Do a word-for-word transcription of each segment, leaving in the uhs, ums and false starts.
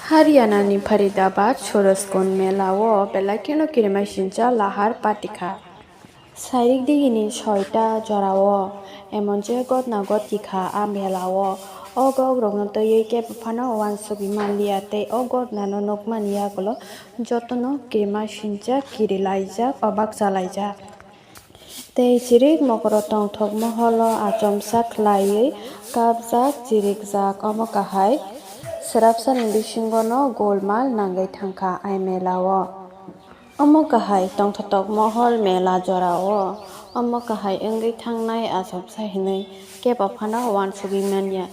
Haryana ni Faridabad Surajkund mela o belai kheno kirimasingcha lahar patikha. Sairik digini soita jora o emon je gotna gotikha a mela o. O gok rokno twiwi kebo phano uansugwi manliya tei o gotna no nukmani yagulo jotono kirimasingcha kirilaijak, obak chalaijak. Tei chirik mokoro tongthok moholo achomsa khlaiwi kapjak, chirikjak. Omo kahai swrapsani bisingono golmal nangwi thangkha ai mela o. Omo kahai tongthotok mohol mela jora o. Omo kahai wngwi thangnai achomsa hinwi kebo phano uansugwi manya.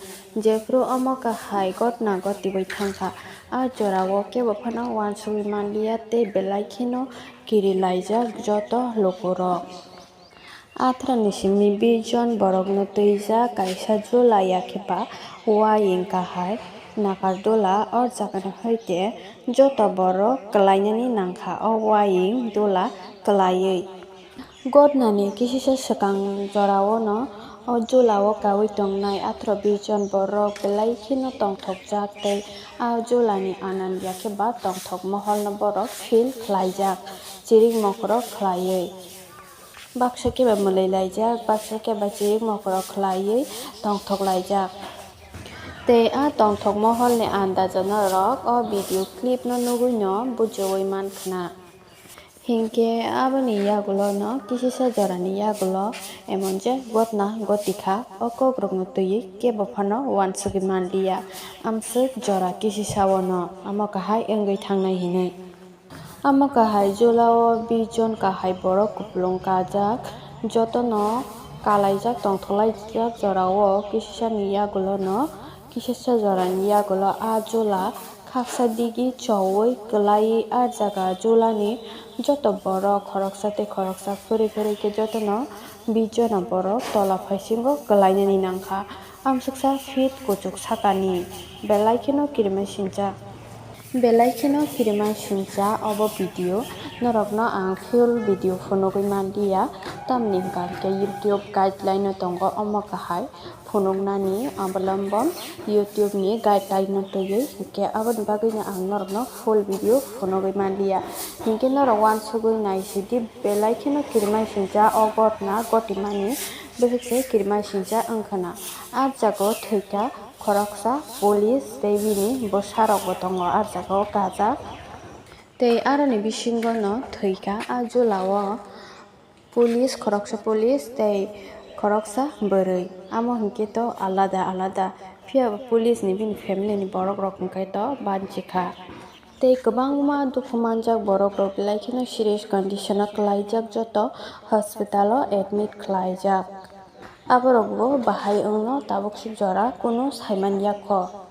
Jephru omo kahai gotna gotiwi thangkha, a jora o kebo phano uansugwi manliya tei belai kheno kirilaijak joto lukurok. Atharani simi bish jon borokno twijak kaisa jula, yakhe ba uaying kahai Nagardola. O jagani hoite joto borok kwlainani nangkha o uaying dola kwlaiwi. Gotnani kisisa swkang jorao no o jula o kaui tongnai atharo bish jon borok belai kheno tongthokjak tei a julani anand yakhe ba tongthok moholno borok feel khlaijak, chirik mokorok khlaiwi. Baksa khe ba mwlwi laijak, baksa khe ba chirik mokorok khlaiwi tongthok laijak. Tei a tongthok moholni andajo norok o video clip no nugwi no bujiui man khna. Hinkhe aboni yagulo no kisisa jorani yagulo emon je gotna gotikha, o kokrokno twiwi kebo phano uansugwi manliya, amswk jora kisisa o no amo kahai wngwi thangnai hinwi. Amo kahai jula o bish jon kahai borok kupulung kajak, jotono kalaijak tongthok laijak jora o kisisa ni yagulo no, kisisa jora ni yagulo a jula khaksa digi choui kwlaiwi a jaga julani joto borok khoroksa tei khoroksa phuri phuri khe jotono bish jona borok tola phaisingo kwlainani nangkha. Amsuksa fit kuchuk sakani belai kheno kirimasingcha. Belai kheno kirimasingcha obo video. Norokno ang full video phunugwi manliya, tamni hwnkha hwnkhe YouTube guideline no tongo omo kahai phunuknani, abolombon YouTube ni guideline no twiwi, hwnkhe aboni bagwino ang norokno full video phunugwi manliya. Hinkhe norok uansugwi naisidi belai kheno kirimasingcha o gotna gotimani, bwswk se kirimasingcha wngkhwna. A jaga o thwikha khoroksa police tei bini bwsarokbo tongo a jaga o kajak. Tei aroni bisingo no thwikha a jula o police, khoroksa police tei khoroksa bwrwi. Amo hinkhe to alada alada. Phiya bo police ni bini family ni borok rok hinkhe to banchikha. Tei kwbangma dukhu manjak borok rok belai kheno serious condition o kwlaijak, joto hospital o admit khlaijak. Aborok bo bahai wngno tabuk suk jora kunu saiman yakho.